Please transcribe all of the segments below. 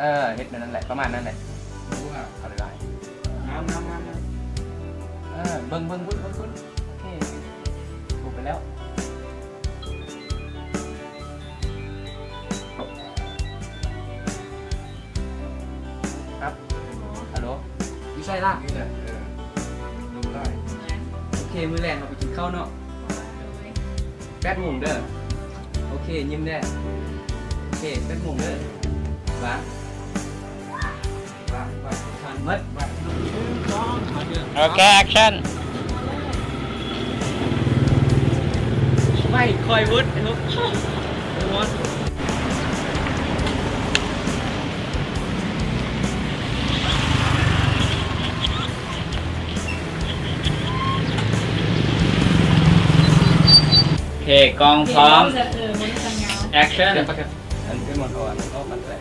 ເອີ ເຮັດແບບນັ້ນແຫຼະ ປະມານນັ້ນແຫຼະ. ເອົາຫຼາຍໆ ງາມໆໆ ເອີ ເບິ່ງໆ ເບິ່ງພຸ້ນ ເບິ່ງພຸ້ນ. ໂອເຄ ຖືກໄປແລ້ວ. ຮັບ ຮັລໂຫຼ ຢູ່ໃສລະ? ນີ້ແຫຼະ ເອີ ລົງໄດ້. ໂອເຄ ມື້ແລງເຮົາໄປກິນເຂົ້າເນາະ. ແປດໂມງເດີ. ໂອເຄ ຍິ້ມແດ່. ໂອເຄ ແປດໂມງເດີ. ວາງ ວາງ ວາງ ທັນໝົດ. ໂອເຄ ແອັກຊັນ. ໄວ້ຄ່ອຍວຸດ. ໂອເຄ ກ້ອງພ້ອມ ແອັກຊັນ. ອັນນີ້ມັນເອົາອັນອອກມາແຫຼະ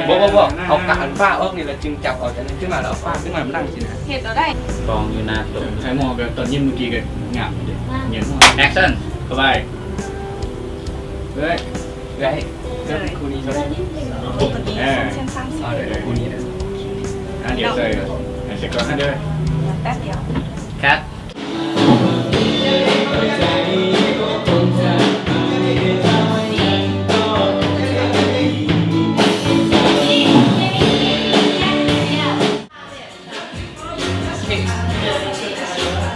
ບໍ່ ບໍ່ ບໍ່ ເອົາກະອັນຝາອອກນີ້ ແລ້ວຈຶ່ງຈັບເອົາຈາກນັ້ນຂຶ້ນມາ ແລ້ວເອົາຝາຂຶ້ນມາ ມັນດັງຊີ້ນະ. ເຮັດເອົາໄດ້ ກ້ອງຢູ່ໜ້າໂຕະ. ໃຫ້ໝໍ້ກໍຕອນຍິ້ມມື້ກີ້ກໍງາມເດ້ ງາມ. ແອັກຊັນ. ສະບາຍ ເອີຍ ເອີຍ ເອີຍ ຄູ່ນີ້ເລີຍ. ເອີ ເອີ ຄູ່ນີ້ເດີ. ອ່າ ດຽວໃສ່ ໃສ່ກ່ອນເດີ ແປັບດຽວ. ຄັດ.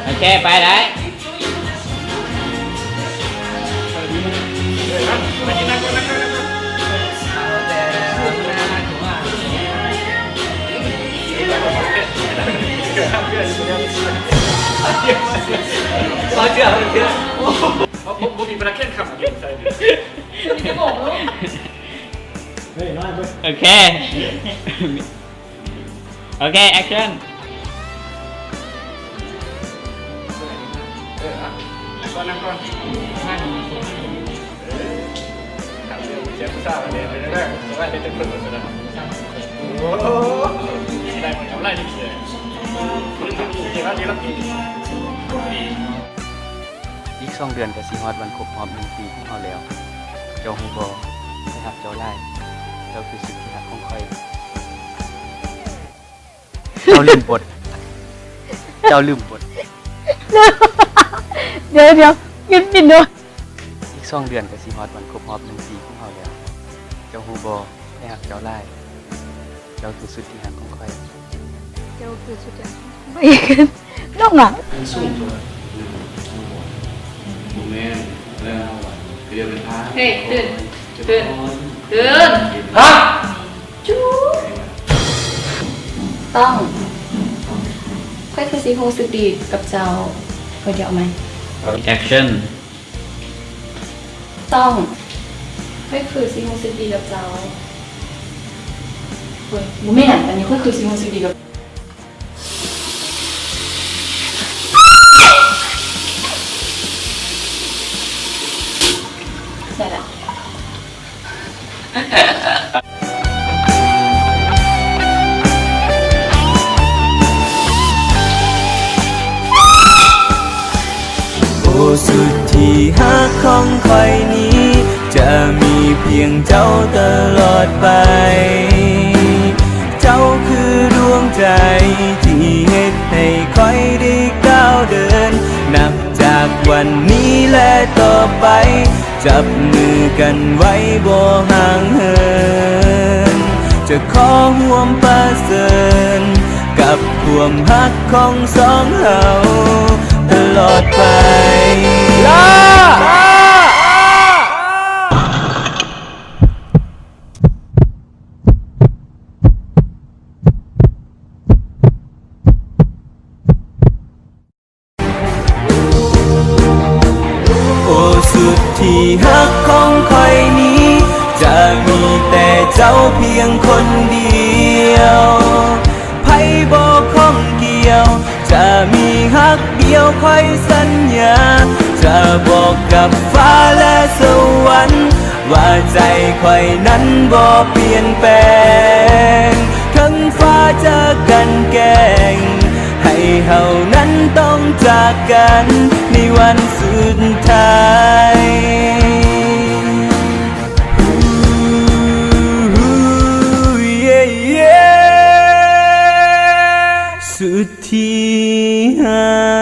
ໂອເຄ ໄປໄດ້. ໂອເຄ ໂອເຄ ແອັກຊັນ. ເອີ ນັ່ງກ່ອນ ນັ່ງກ່ອນ ນັ່ງ. ເອີ ຫາເລື່ອງເສຍຜູ້ສາວແດ່ ເປັນແນວໃດ ສະບາຍດີຈັກຄົນບໍ່ຊັ້ນນະ. ໂອ້ ໄດ້ໝົດກຳໄລນີ້ເສຍ ດີແລ້ວ ດີແລ້ວ. ອີກສອງເດືອນກໍຊິຮອດວັນຄົບຮອບໜຶ່ງປີຂອງເຮົາແລ້ວ. ເຈົ້າຮູ້ບໍ່? ຂ້ອຍຮັກເຈົ້າຫຼາຍ. ເຈົ້າຄືສຸດທີ່ຮັກຂອງຂ້ອຍ. ເຈົ້າລືມບົດ ເຈົ້າລືມບົດ. ດຽວໆ ຢຸດບິນໂດນ. ອີກສອງເດືອນກໍຊິຮອດວັນຄົບຮອບໜຶ່ງປີຂອງເຮົາແລ້ວ. ເຈົ້າຮູ້ບໍ່? ຂ້ອຍຮັກເຈົ້າຫຼາຍ. ເຈົ້າຄືສຸດທີ່ຮັກຂອງຂ້ອຍ. ເຈົ້າຄືສຸດທີ່ຮັກຂອງຂ້ອຍ. ນ້ອງອະ ມັນສູງຕົວະ ບໍ່ແມ່ນ ແລ້ວເຮົາວ່າ ເຮົຍ ຕື່ນ ຕື່ນ ຕື່ນ. ຮະ? ຈຸ ຕ້ອງ ຂ້ອຍຄືຊິຮູ້ສຶກດີກັບເຈົ້າ. ຂ້ອຍດຽວເອົາໃໝ່. ແອັກຊັນ. ຕ້ອງ ຂ້ອຍຄືຊິຮູ້ສຶກດີກັບເຈົ້າ. ເຮີ້ຍ ບໍ່ແມ່ນ ອັນນີ້ ຂ້ອຍຄືຊິຮູ້ສຶກດີກັບ ໄດ້ລະ. ໂອ້ ສຸດທີ່ຮັກຂອງຂ້ອຍນີ້ ຈະມີພຽງເຈົ້າຕະຫຼອດໄປ. ເຈົ້າຄືດວງໃຈທີ່ເຮັດໃຫ້ຂ້ອຍໄດ້ກ້າວເດີນ ນັບຈາກວັນນີ້ແລະຕໍ່ໄປ ຈັບມືກັນໄວ້ບໍ່ຫ່າງເຫີນ ຈະຂໍຮ່ວມປະເຊີນກັບຄວາມຮັກຂອງສອງເຮົາຕະຫຼອດໄປ. ລາ ລາ ລາ. ໂອ້ ສຸດທີ່ຮັກຂອງຂ້ອຍນີ້ ຈະມີແຕ່ເຈົ້າພຽງຄົນດຽວ ໃຜບໍ່ຂ້ອງກ່ຽວ ຈະມີຮັກດຽວ ຂ້ອຍສັນຍາ ຈະບອກກັບຟ້າ ແລະ ສະຫວັນ ວ່າໃຈຂ້ອຍນັ້ນບໍ່ປ່ຽນແປງ ເຖິງຟ້າຈະກັ່ນແກງ ໃຫ້ເຮົານັ້ນຕ້ອງຈາກກັນໃນວັນສຸດທ້າຍ. ສຸດທີ່ຮັກ